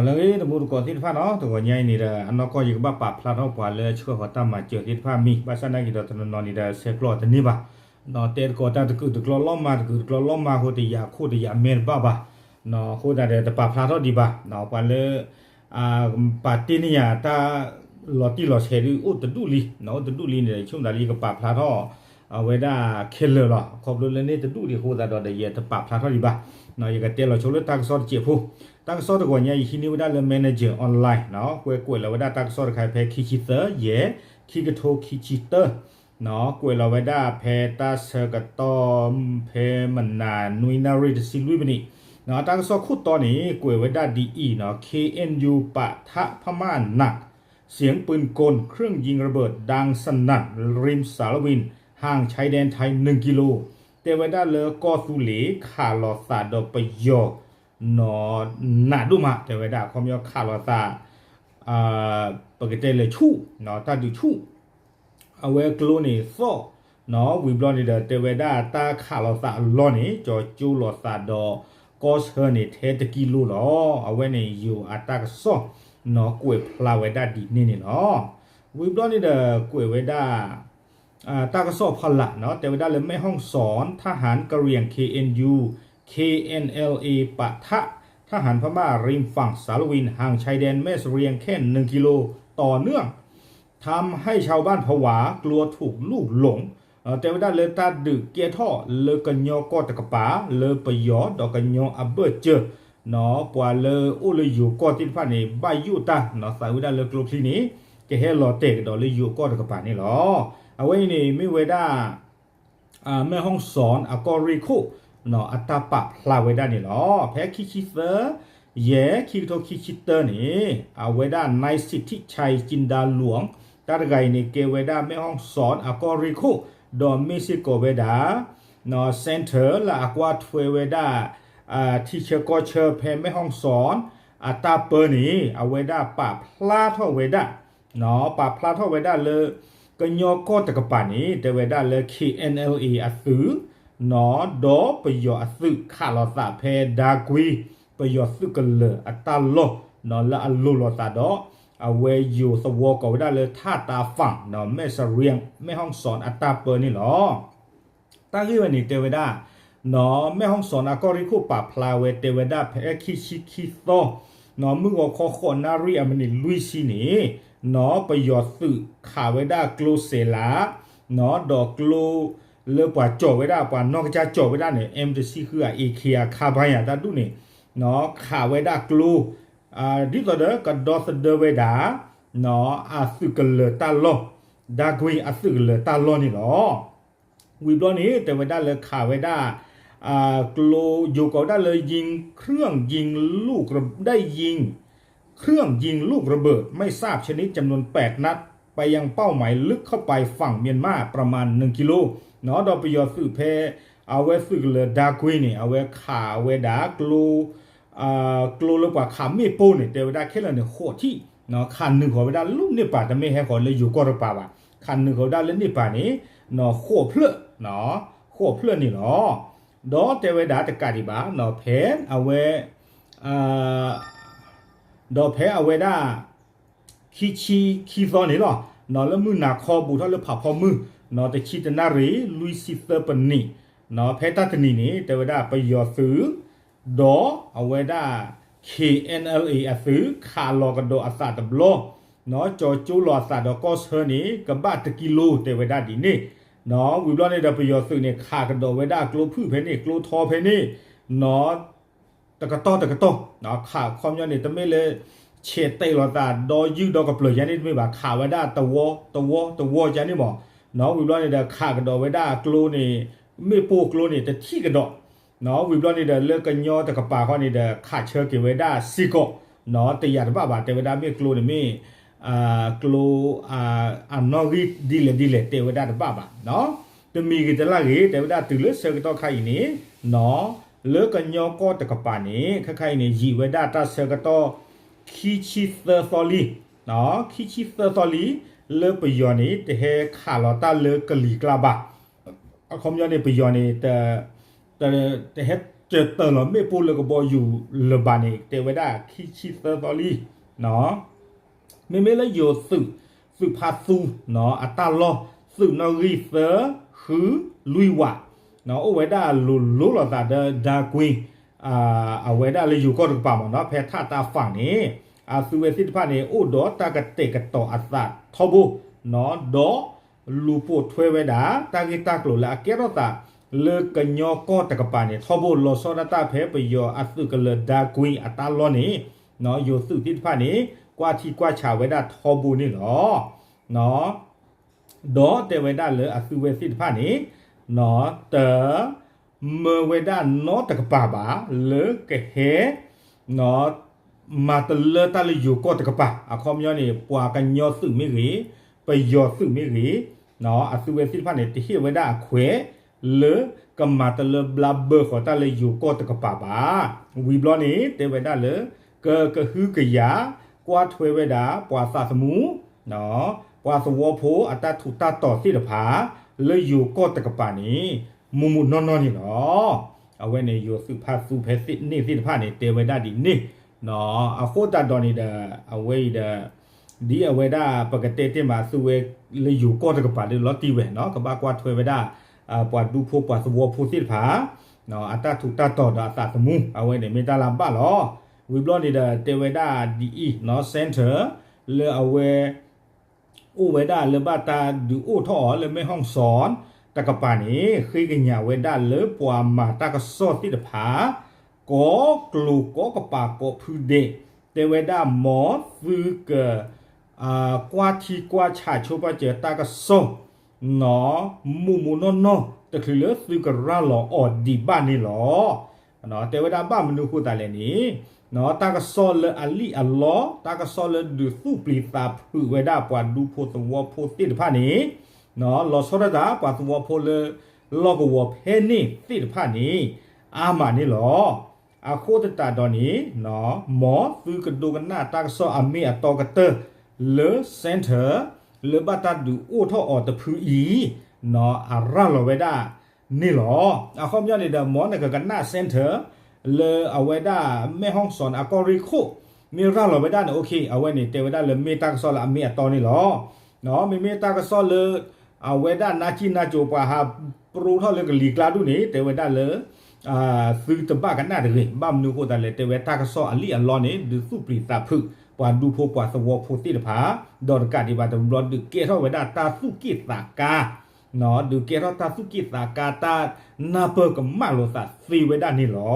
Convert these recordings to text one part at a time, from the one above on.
လၢအဂ့ၤ တံၤသကိးသ့ၣ်တဖၣ်နီၤ, တဂီၤညါအံၤန့ၣ်ဒီး အနီၢ်ကီၢ်ယကဘၣ်ပာ်ဖျါထီၣ်ပှၤလၢဆှၢဃီၤတၢ်မၤစၢၤသ့ၣ်တဖၣ်မံၤ, ဘၣ်ဆၣ်နာ်က့ၤဒီးတနီၤနီၤန့ၣ်ဒီး ဆဲးကျိးတန့ၢ်ဘၣ်, တဲသကိးတၢ်တကုာ်တကျီလီၤမး တကုာ်တကျီလီၤမးအဃိ တယာ်ခိၣ်တယာ်မဲတဘၣ်ဘၣ်, အဃိသတးဒီးတပာ်ဖျါထီၣ်ဒံးဘၣ်, ပှၤလၢ ပာ်တ့ၢ်န့ၢ်ယၤတၢ်လီၤတံၢ်လီၤဆဲးဒ်အိၣ်တဒူၣ်လံ, အိၣ်တဒူၣ်လံန့ၣ် ဆိကမိၣ်သးလၢယကပာ်ဖျါထီၣ် အဝဲဒၣ်ခဲလၢာ်လီၤ, ခီဖျိလၢန့ၣ်တဒူၣ်လံအဃိသတးဒီး ယတပာ်ဖျါထီၣ်ဒံးဘၣ်, ယကတဲလီၤဆိလၢတၢ်ကစီၣ်တစဲးဖိ, တၢ်ကစီၣ်တဂီၤညါအံၤဟံးန့ၢ်ဝဲဒၣ်လၢ Manager Online ကွဲးကွဲးလီၤဝဲဒၣ်တၢ်ကစီၣ်တခါဖဲခံဆံသၢ ယဲၢ် ခံကထိခံဆံတၢ ကွဲးလီၤဝဲဒၣ်ဖဲတၢ်ဆၢကတီၢ် ဖဲမနၤနွံနၣ်ရံၣ်တဆံလွံၢ်မံးနံး, တၢ်ကစီၣ်ခိၣ်တီန့ၣ် ကွဲးဝဲဒၣ်ဒ်အံၤနီၤ, เคเอ็นยู ปะทะพม่าหนัก เสียงปืนกลเครื่องยิงระเบิดดังสนั่นริมสารวินห่างชายแดนไทยหนึ่งกิโล တဲဝဲဒၣ်လၢကီၢ်သူလ့ၤခးလီၤသးဒီးပယီၤ နီၤ နးဒိၣ်မး တဲဝဲဒၣ် ခီပညီခးလီၤသး ပကတဲလဲၤဆူၣ် တၢ်ဒုးဆူၣ် အဝဲကျိန့ၣ်သီၣ်နီၤ, ဝံၤဘျီန့ၣ်ဒီး တဲဝဲဒၣ်တၢ်ခးလီၤသးအလီၢ်န့ၣ် ကၠီၤကၠိလီၤသးဒီးကီၢ်ဆၢန့ၣ် ထဲတကံလိလီၤ. အဝဲန့ၣ်ယိၤအတၢ်ကစီၣ်နီၤ ကွဲးဖျါဝဲဒၣ်ဒ်န့ၣ်န့ၣ်လီၤ. ဝံၤဘျီန့ၣ်ဒီး ကွဲးဝဲဒၣ် တၢ်ကစီၣ်ဖီလာ်နီၤ တဲဝဲဒၣ်လၢ แม่ฮ่องสอน ทหารกะเหรี่ยง เคเอ็นยู เคเอ็นแอลเอ ปะทะ ทหารพม่าริมฝั่งสารวิน ห่างชายแดนแม่เสรียงแค่หนึ่งกิโลต่อเนื่อง ทำให้ชาวบ้านผวา กลัวถูกลูกหลง တဲဝဲဒၣ်လၢတၢ်ဒုးကဲထီၣ် လၢကညီကီၢ်တကပၤ လၢပယီၤဒီးကညီအဘၢၣ်စၢၤ နီၤ ပှၤလၢအိၣ်လၢယိၤကီၢ်သ့ၣ်တဖၣ်န့ၣ် ဘၣ်ယိၣ်တၢ်နီၤ သးဝဲဒၣ်လၢကျိချံန့ၣ် ကဟဲလီၤတဲာ်ကဒီးလၢယိၤကီၢ်တကပၤန့ၣ်လီၤ. အဝဲအံၤန့ၣ်မ့ၢ်ဝဲဒၣ် แม่ฮ่องสอน အကီၢ်ရ့ၣ်ခိၣ်နီၤ အတၢ်ပာ်ဖျါဝဲဒၣ်န့ၣ်လီၤ. ဖဲခံဆံသၢ ယဲၢ် ခံကထိခံဆံတၢန့ၣ် အဝဲဒၣ် นายสิทธิชัย จินดาหลวง တၢ်တဂၤအံၤန့ၣ် ကဲဝဲဒၣ် แม่ฮ่องสอน အကီၢ်ရ့ၣ်ခိၣ် ဒီးမ့ၢ်စ့ၢ်ကီးဝဲဒၣ် center လၢအကွၢ်ထွဲဝဲဒၣ် ထံဆၢကီၢ်ဆၢဖဲ แม่ฮ่องสอน အတၢ်ပၢန့ၣ် အဝဲဒၣ်ပာ်ဖျါထီၣ်ဝဲဒၣ် ပာ်ဖျါထီၣ်ဝဲဒၣ်လၢ ကညီကီၢ်တကပၤန့ၣ် တဲဝဲဒၣ်လၢ เคเอ็นแอลเอ အသုး နီၤ ဒီးပယီၤအသုးခးလီၤသးဖဲဒါကွံ ပယီၤသုးကလၢၤအတၢ်လီၢ်နီၤ လၢအလိၤလိာ်သးဒီး အဝဲယိၤသဝီကိးဝဲဒၣ်လၢ ထၣ်တၢ်ဖၣ် နီၤ แม่เสรียง แม่ฮ่องสอน အတၢ်ပၢန့ၣ်လီၤ. တၢ်ဂ့ၢ်ဝဲန့ၣ်တဲဝဲဒၣ် နီၤ แม่ฮ่องสอน အကီၢ်ရ့ၣ်ခိၣ်ပာ်ဖျါဝဲတဲဝဲဒၣ်ဖဲခံဆံခံသီ နီၤ မုၢ်ဂီၤခီဃိးနၣ်ရံၣ်အမံးနံးလွံၢ်ဆံန့ၣ် နီၤ ပယီၤသုးခးဝဲဒၣ်ကျိစဲးလး နီၤ ဒီးကျိလၢပှၤကၠီၤဝဲဒၣ် ပှၤနီၢ်ကစၢ်ကၠီၤဝဲဒၣ်န့ၣ် M တဆံဃု အခ့အခါဘါယၤတၢ်ဒူၣ်န့ၣ် နီၤ ခးဝဲဒၣ်ကျိ ဒ်သိးဒီးကဒီသဒၢဝဲဒၣ် နီၤ အသုးကလၢၤတၢ်လီၢ် ဒါကွံအသုးကလၢၤတၢ်လီၢ်န့ၣ်လီၤ. ဝံၤဘျီန့ၣ် တဲဝဲဒၣ်လၢခးဝဲဒၣ် ကျိ ယိၤကိးဝဲဒၣ်လၢ ยิงเครื่องยิงลูกระ ได้ยิงเครื่องยิงลูกระเบิดไม่ทราบชนิดจำนวนแปดนัดไปยังเป้าหมายลึกเข้าไปฝั่งเมียนมาประมาณหนึ่งกิโล နီၤ ဒီးပယီၤသုးဖဲ အဝဲသုးကလၢၤဒါကွံန့ၣ် အဝဲခးဝဲဒၣ်ကျိ ကျိလၢပှၤခးမ့ၣ်ပိၢ်န့ၣ် တဲဝဲဒၣ်ခဲလၢာ်န့ၣ် ဃိးထံၣ် ခးနုာ်ဃီၤဝဲဒၣ်လၢန့ၣ်ပၤ တမ့ၢ်ဟဲဃီၤလၢယိၤကီၢ်တကပၤဘၣ် ခးနုာ်ဃီၤဝဲဒၣ်လၢန့ၣ်ပၤန့ၣ် နီၤ ဃိးဖျၢၣ် ဃိးဖျၢၣ်န့ၣ်လီၤ. ဒီးတဲဝဲဒၣ်တကးဒံးဘၣ် နီၤ ဖဲအဝဲ ဒီးဖဲအဝဲဒၣ် ခံဆံခံသီန့ၣ်လီၤ. နီၤ လၢမုၢ်နၤခီဘူးထီၣ်လၢဖးဖီမုၢ် နီၤ တဆံတနၣ်ရံၣ် လွံၢ်ဆံသၢပနံး နီၤ ဖဲတၢ်တနံၤန့ၣ် တဲဝဲဒၣ်ပယီၤသုး ဒီးအဝဲဒၣ် เคเอ็นแอลเอ အသုး ခးလီၤကဒီးအသးတဘျီ နီၤ ကၠီၤကၠိလီၤအသးဒီးကီၢ်ဆၢန့ၣ် ကဘၣ်တကံလိ တဲဝဲဒၣ်ဒ်န့ၣ် နီၤ ဝံၤဘျီန့ၣ်ဒီးပယီၤသုးန့ၣ် ခးကဒီးဝဲဒၣ်ကျိဖုၣ်ဖဲန့ၣ် ကျိထီဖဲန့ၣ် နီၤ တကတီၢ်တကတီၢ် ခးခီပညီန့ၣ် တမ့ၢ်လၢ ဆဲးတဲာ်လီၤသးဒီးယုၢ်ဒီးကပျၢၤယါန့ၣ်တမ့ၢ်ဘၣ် ခးဝဲဒၣ်တဝီ တဝီ တဝီယါန့ၣ်မး နီၤ ဝံၤဘျီန့ၣ်ဒီး ခးကဒီးဝဲဒၣ်ကျိန့ၣ် မ့ၣ်ပိၢ်ကျိန့ၣ် တထံၣ်ကဒီး နီၤ ဝံၤဘျီန့ၣ်ဒီး လၢကညီတကပၤဃီန့ၣ်ဒီး ခးဆၢက့ၤဝဲဒၣ်စ့ၢ်ကီး နီၤ တယာ်တဘၣ်ဘၣ် တဲဝဲဒၣ်မ့ၢ်ကျိန့ၣ်မ့ၢ် ကျိ အနီၣ်ဂံၢ်ဒ်လဲၣ်ဒ်လဲၣ် တဲဝဲဒၣ်တဘၣ်ဘၣ် နီၤ တမံၤဂ့ၤတလၢ်ဂ့ၤ တဲဝဲဒၣ်တုၤလၢဆၢကတီၢ်ခါအံၤန့ၣ် နီၤ လၢကညီကီၢ်တကပၤန့ၣ် ခဲခါအံၤန့ၣ် ယံာ်ဝဲဒၣ်တၢ်ဆၢကတီၢ် ခံဆံသၢသီလံ နီၤ ခံဆံသၢသီလံ လၢပယီၤန့ၣ် တဟဲခးလီၤတၢ်လၢကလံၤကျါဘၣ် အခီပညီန့ၣ် ပယီၤန့ၣ် တ တဟဲ ကတၢၢ်လီၤမ့ၣ်ပိၢ်လၢကဘီယူၤလၢၤဘၣ်န့ၣ် တဲဝဲဒၣ်ခံဆံသၢသီလံ. မ့မ့ၢ်လၢယိၤသုး သုးဖးသူ အတၢ်လီၢ် သုးနီၣ်ဂံၢ်သၢ ဃု လွံၢ်ဝး အိၣ်ဝဲဒၣ်လိၤလိၤလိာ်သးဒီး ဒါကွံ အဝဲဒၣ်လၢယိၤကီၢ်တကပၤမ့ၢ်နီၤ ဖဲထးတၢ်ဖၣ်န့ၣ် အသုဝဲသ့ၣ်တဖၣ်န့ၣ် အိၣ်ဒီးတၢ်ကတဲာ်ကတီၤအသးထီဘိ ဒီးလူၤပိာ်ထွဲဝဲဒၣ် တၢ်ဂ့ၢ်တၢ်ကျိၤလၢအကဲထီၣ်သး လၢကညီကီၢ်တကပၤန့ၣ် ထီဘိ လီၤဆီဒၣ်တၢ်ဖဲပယီၤအသုးကလၢၤ ဒါကွံ အတၢ်လီၢ်န့ၣ် ယိၤသုးသ့ၣ်တဖၣ်န့ၣ် ကွၢ်ထံကွၢ်ဆးဝဲဒၣ်ထီဘိန့ၣ်လီၤ. ဒီးတဲဝဲဒၣ်လၢအသုဝဲသ့ၣ်တဖၣ်န့ၣ် တ မၢဝဲဒၣ်နီတကပၤဘၣ် လၢကဟဲ မၤတလၢတၢ်လၢယိၤကီၢ်တကပၤ အခီပညီန့ၣ် ပှၤကညီသုးမ့ၢ်ဂ့ၤ, ပယီၤသုးမ့ၢ်ဂ့ၤ, အသုဝဲသ့ၣ်တဖၣ်န့ၣ် တဟ့ၣ်ဝဲဒၣ်အခွဲး လၢကမၤတလၢဘျါဘၢဃီၤတၢ်လၢယိၤကီၢ်တကပၤဘၣ်. ဝံၤဘျီန့ၣ် တဲဝဲဒၣ်လၢ ကကဟုကယာ် ကွၢ်ထွဲဝဲဒၣ် ပှၤသးသမူ ပှၤသဝီဖိအတၢ်ထူးတၢ်တီၤသ့ၣ်တဖၣ် လၢယိၤကီၢ်တကပၤန့ၣ် မုၢ်မုၢ်နီၢ်နီၢ်န့ၣ်လီၤ. အဝဲန့ၣ် ယိၤသုးဖးသူဖဲန့ၣ်သ့ၣ်တဖၣ်န့ၣ် တဲဝဲဒၣ်ဒ်န့ၣ် အဃိသတးဒီးန့ၣ်ဒီး အဝဲအံၤဒီး ဒ်အဝဲဒၣ်ပကတဲတ့ၢ်မး အသုဝဲလၢယိၤကီၢ်တကပၤဒီးလီၤတံၢ်ဝဲနီၤ ကဘၣ်ကွၢ်ထွဲဝဲဒၣ် ပှၤဒူဖိပှၤသဝီဖိသ့ၣ်တဖၣ် အတၢ်ထူးတၢ်တီၤဒီးအသးသမူ အဝဲန့ၣ်မ့ၢ်တၢ်လၢဘၣ်လီၤ. ဝံၤဘျီန့ၣ်ဒီး တဲဝဲဒၣ်ဒ်အံၤနီၤ center လၢအဝဲ အိၣ်ဝဲဒၣ်လၢဘၣ်တၢ်ဒုးအိၣ်ထီၣ်အီၤလၢ မဲၣ်ဟီၣ်စီၣ် တကပၤန့ၣ် ဃ့ကညးဝဲဒၣ်လၢပှၤမၤတၢ်ကစီၣ်သ့ၣ်တဖၣ် ကိးကျိၤကိးကပၤကိးဖုဒဲး တဲဝဲဒၣ်မ်သုက ကွၢ်ထံကွၢ်ဆးဆိပာ်စၢၤတၢ်ကစီၣ် မုၢ်မုၢ်နီၢ်နီၢ် တချုးလၢသုကရၤလီၤအီၤဒံးဘၣ်န့ၣ်လီၤ. တဲဝဲဒၣ်ဘၣ်မနုၤဃိသးလဲၣ်န့ၣ် တၢ်ကစီၣ်လၢအလံၣ်အလီ တၢ်ကစီၣ်လၢဒုးသူၣ်ပျံၤသးဖုးဝဲဒၣ်ပှၤဒူဖိသဝီဖိသ့ၣ်တဖၣ်န့ၣ် လီၤဆီဒၣ်တၢ် ပှၤသဝီဖိလၢ လီၢ်ကဝီၤဖဲန့ၣ်သ့ၣ်တဖၣ်န့ၣ် အါမးန့ၣ်လီၤ. အဃိသတးဒီးန့ၣ် မ်သုကဒိကနၣ်တၢ်ကစီၣ်အမ့ၢ်အတီကတၢၢ်လၢ center လၢဘၣ်တၢ်ဒုးအိၣ်ထီၣ်အီၤတဖုအံၤ အရၤလီၤဝဲဒၣ်န့ၣ်လီၤ. အခီပညီန့ၣ်ဒီး မ်နကကနၣ် center လၢအဝဲဒၣ် မဲၣ်ဟီၣ်စီၣ်န့ၣ် အကီၢ်ရ့ၣ်ခိၣ် မ့ၢ်ရၤလီၤဝဲဒၣ်န့ၣ် အိၣ်ခ့ အဝဲန့ၣ် တဲဝဲဒၣ်လၢမ့ၢ်တၢ်ကစီၣ်လၢအမ့ၢ်အတီန့ၣ်လီၤ. မ့မ့ၢ်တၢ်ကစီၣ်လၢ အဝဲဒၣ်နါစံၣ်နါစိၤပှၤဟးပြိထီၣ်လၢကလံၤကျါဒူၣ်န့ၣ် တဲဝဲဒၣ်လၢ သုတဘၣ်ကနၣ်တဂ့ၤ. ဘၣ်မနုၤဃိသးလဲၣ် တဲဝဲတၢ်ကစီၣ်အလံၣ်အလီန့ၣ် ဒုးသူၣ်ပျံၤသးဖုး ပှၤဒူဖိပှၤသဝီဖိသ့ၣ်တဖၣ် ဒီးတကးဒံးဘၣ်တဘျီ ဒုးကဲထီၣ်ဝဲဒၣ်တၢ်သူၣ်က့ၣ်သးကါ ဒုးကဲထီၣ်တၢ်သူၣ်က့ၣ်သးကါ တၢ်နၢ်ပၢၢ်ကမၣ်လိာ်သးသ့ဝဲဒၣ်န့ၣ်လီၤ.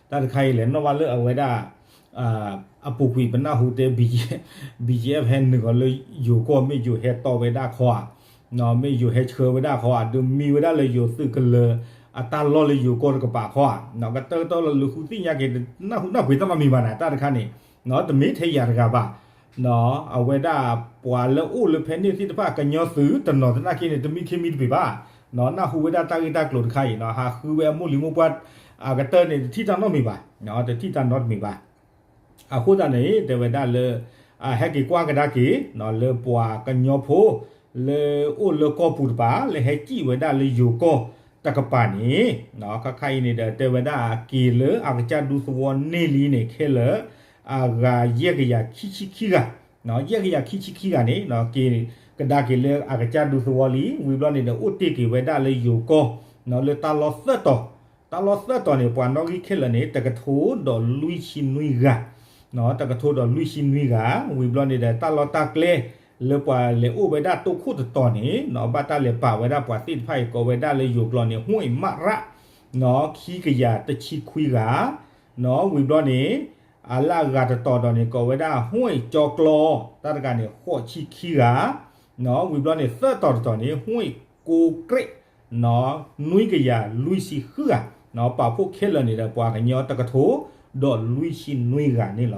တၢ်တခါအံၤလဲၣ် နီၣ်ဘၣ်လၢအဝဲဒၣ် အပူၤကွံာ်ပနၢ်ဟူတဲ ဘံၣ်ကၠံၣ်အဲၣ်ဖ် ဟဲနုာ်အီၤလၢယိၤကီၢ် မ့ၢ်ယိၤဟဲတီဝဲဒၣ်ခီဧါ, မ့ၢ်ယိၤဟဲဆှၢဝဲဒၣ်ခီဧါ, ဒုးမံဝဲဒၣ်လၢယိၤသုးကလၢၤအတၢ်လီၢ်လၢယိၤကီၢ်တကပၤခီဧါ, ကတၢၢ်ကတၢၢ်လီၤ လူၤဃုသ့ၣ်ညါက့ၤ နၢ်ဟူနၢ်ပှ့ၤတၢ်နီတမံၤဘၣ်န့ၣ် တၢ်တခါန့ၣ် တမ့ၢ်ထဲယၤတဂၤဘၣ် အဝဲဒၣ်ပှၤလၢအိၣ်လၢဖဲန့ၣ်သ့ၣ်တဖၣ် ကညီသုးတနီၤသနာ်က့န့ၣ် တမံခ့မံတပ့ၤဘၣ်, နၢ်ဟူဝဲဒၣ်တၢ်ဂ့ၢ်တၢ်ကျိၤတခါအံၤ ဟးဃုဝဲအမိၢ်လံၤမိၢ်ပှၢ် အကတၢၢ်န့ၣ် တထံၣ်တၢ်နီတမံၤဘၣ်, တထံၣ်တၢ်နီတမံၤဘၣ်. အဃိသတးန့ၣ် တဲဝဲဒၣ်လၢ ဟဲက့ၤကွၢ်ကဒါက့ၤ လၢပှၤကညီဖိ လၢအိၣ်လၢကီၢ်ပူၤတပၤ လၢဟဲစံၣ်ဝဲဒၣ်လၢယိၤကီၢ်တကပၤန့ၣ် ခါခါအံၤန့ၣ်ဒီး တဲဝဲဒၣ်က့ၤလၢအကစၢ်ဒူသဝီန့ၢ်လံန့ၣ် ခဲလၢာ် အဂၤယဲၢ်ကယၤခံဆံခံဂၤ, ယဲၢ်ကယၤခံဆံခံဂၤန့ၣ် က့ၤကဒါက့ၤလၢအကစၢ်ဒူသဝီလံ, ဝံၤဘျီန့ၣ်ဒီး အိၣ်တ့ၢ်က့ၤဝဲဒၣ်လၢယိၤကီၢ် လၢတၢ်လီၢ်သၢတီၤ, တၢ်လီၢ်သၢတီၤန့ၣ် ပှၤနီၣ်ဂံၢ်ခဲလၢာ်န့ၣ် တကထိဒီးလွံၢ်ဆံနွံဂၤ, တကထိဒီးလွံၢ်ဆံနွံဂၤ, ဝံၤဘျီန့ၣ်ဒီး တၢ်လီၢ်တၢ်ကျဲလၢပှၤလဲၤအိၣ်ဝဲဒၣ်တိခိၣ်တတီၤန့ၣ် ဘၣ်တၢ်လဲၤပာ်ဝဲဒၣ်ပှၤသ့ၣ်တဖၣ်အံၤ ကိးဝဲဒၣ်လၢယိၤကျိာ်န့ၣ် ဟွံၣ်မးရၣ် ခံကယၤတဆံခွံဂၤ, ဝံၤဘျီန့ၣ် အလၢအဂၤတတီၤဒီးန့ၣ် ကိးဝဲဒၣ်ဟွံၣ်ကၠီကျီ တၢ်တဂၤန့ၣ် ဃိးဆံခံဂၤ, ဝံၤဘျီန့ၣ် သၢတီၤတတီၤန့ၣ် ဟွံၣ်ကိးကြ့ၣ် နွံကယၤလွံၢ်ဆံဃုဂၤ, ပာ်ဖှိၣ်ခဲလၢာ်န့ၣ်ဒီး ပှၤကညီတကထိဒီးလွံၢ်ဆံနွံဂၤန့ၣ်လီၤ.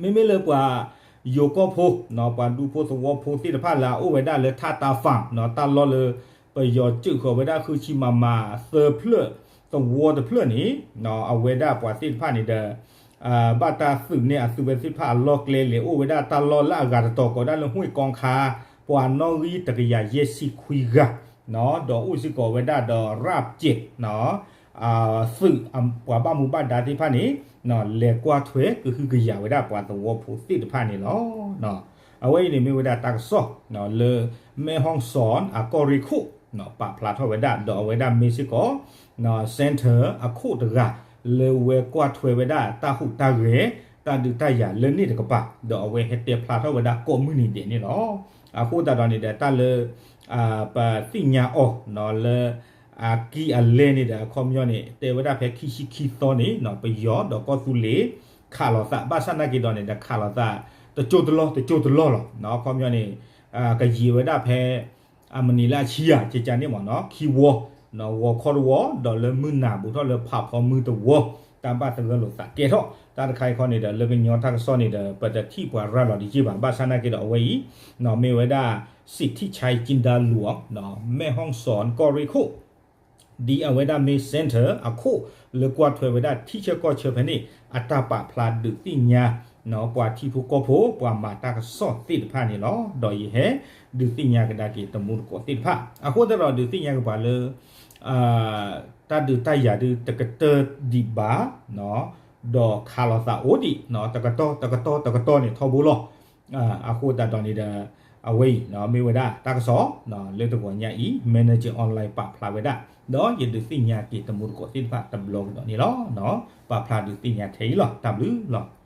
မ့မ့ၢ်လၢပှၤယိၤကီၢ်ဖိ ပှၤဒူဖိသဝီဖိသ့ၣ်တဖၣ်လၢအအိၣ်ဝဲဒၣ်လၢထးတၢ်ဖၣ် တၢ်လီၢ်လၢ ပယီၤစၢၢ်ဃီၤဝဲဒၣ်ဃုဆံမၤမၤသၢဖျၢၣ်သဝီတဖျၢၣ်န့ၣ် အဝဲဒၣ်ပှၤသ့ၣ်တဖၣ်န့ၣ်ဒီး ဘၣ်တၢ်သုးန့ၢ်အသုဝဲသ့ၣ်တဖၣ်အလီၢ်ကျဲ လဲၤအိၣ်ဝဲဒၣ်တၢ်လီၢ်လၢအဂၤတတီၤ ကိးဒၣ်လၢဟွံၣ်ကီခါ ပှၤနီၣ်ဂံၢ်တကယၤယဲၢ်ဆံခွံဂၤ, ဒီးအိၣ်စ့ၢ်ကီးဝဲဒၣ်ဒီး ရၢ်ပစဲး သုးပှၤဘၣ်မူဘၣ်ဒါသ့ၣ်တဖၣ်န့ၣ် လဲၤကွၢ်ထွဲကဟုကယာ်ဝဲဒၣ်ပှၤသဝီဖိသ့ၣ်တဖၣ်န့ၣ်လီၤ. အဝဲအံၤန့ၣ်မ့ၢ်ဝဲဒၣ်တၢ်ကစီၣ်လၢ မဲၣ်ဟီၣ်စီၣ်အကီၢ်ရ့ၣ်ခိၣ် ပာ်ဖျါထီၣ်ဝဲဒၣ် ဒီးအဝဲဒၣ်မ့ၢ်စ့ၢ်ကီး center အခိၣ်တဂၤ လၢဝဲကွၢ်ထွဲဝဲဒၣ်တၢ်ဟူးတၢ်ဂဲၤ တၢ်ဒုးတၢ်ယၤလၢန့ၣ်တကပၤ ဒီးအဝဲဟဲတဲဖျါထီၣ်ဝဲဒၣ်ကိးမုၢ်နံၤဒဲးန့ၣ်လီၤ. အဃိသတးဒီးန့ၣ်ဒီး တၢ်လၢ ပသ့ၣ်ညါအီၤလၢ အကံၢ်အလဲန့ၣ်ဒီး အခီပညီန့ၣ် တဲဝဲဒၣ်ဖဲခံဆံခံသီန့ၣ် ပယီၤဒီးကီၢ်သူလ့ၤ ခးလိာ်သး ဘၣ်ဆၣ်နာ်က့ၤဒီးန့ၣ်ဒီး ခးလိာ်သး တကၠိတလီၢ် တကၠိတလီၢ်လီၤ. အခီပညီန့ၣ် ကယံာ်ဝဲဒၣ်ဖဲ အမနံၤလၢအဆံယၤ ကကန့ၣ်မ့ၢ်နီၤ ခံဝီ ဝီခီတဝီ ဒီးလၢမုၢ်နၤဘူးထီၣ်လၢ ဖးဖီမုၢ်တဝီ တၢ်ဘၣ်သဂၢၢ်လိာ်သးကဲထီၣ် တၢ်တခါအံၤခီန့ၣ်ဒီး လၢကညီတၢ်ကစီၣ်န့ၣ်ဒီး ပတထံၣ်ပှၤရၤလီၤတယံာ်ဘၣ် ဘၣ်ဆၣ်နာ်က့ၤဒီးအဝဲအံၤ မ့ၢ်ဝဲဒၣ် စံးထံၣ်ဆဲးကၠံဒါလူၤ မဲၣ်ဟီၣ်စီၣ်ကီၢ်ရ့ၣ်ခိၣ် ဒ်အဝဲဒၣ်မ့ၢ် center အခိၣ်လၢကွၢ်ထွဲဝဲဒၣ်ထံဆၢကီၢ်ဆၢဖဲန့ၣ် အတၢ်ပာ်ဖျါဒုးသ့ၣ်ညါ ပှၤထံဖိကီၢ်ဖိ ပှၤမၤတၢ်ကစီၣ်သ့ၣ်တဖၣ်န့ၣ်လီၤ. ဒီးယဟဲဒုးသ့ၣ်ညါကဒါက့ၤတမူတကိးသ့ၣ်တဖၣ် အဃိသတးဒီးဒုးသ့ၣ်ညါက့ၤပှၤလၢ တၢ်ဒုးတၢ်ယၤဒုးတကတၢၢ်ဒံးဘၣ် ဒီးခးလိာ်သးအိၣ်ဒံး တကတီၢ်တကတီၢ်တကတီၢ်န့ၣ်ထီဘိလီၤ. အဃိသတးဒီးန့ၣ်ဒီး အဝဲအံၤ မ့ၢ်ဝဲဒၣ်တၢ်ကစီၣ် လၢတဂီၤညါအံၤ Manager Online ပာ်ဖျါဝဲဒၣ် ဒီးယဒုးသ့ၣ်ညါက့ၤတမူတကိးသ့ၣ်တဖၣ်တဘျီကဒီးန့ၣ်လီၤ. ပာ်ဖျါဒုးသ့ၣ်ညါထဲအံၤလီၤ. တၢ်ဘျုးလီၤ.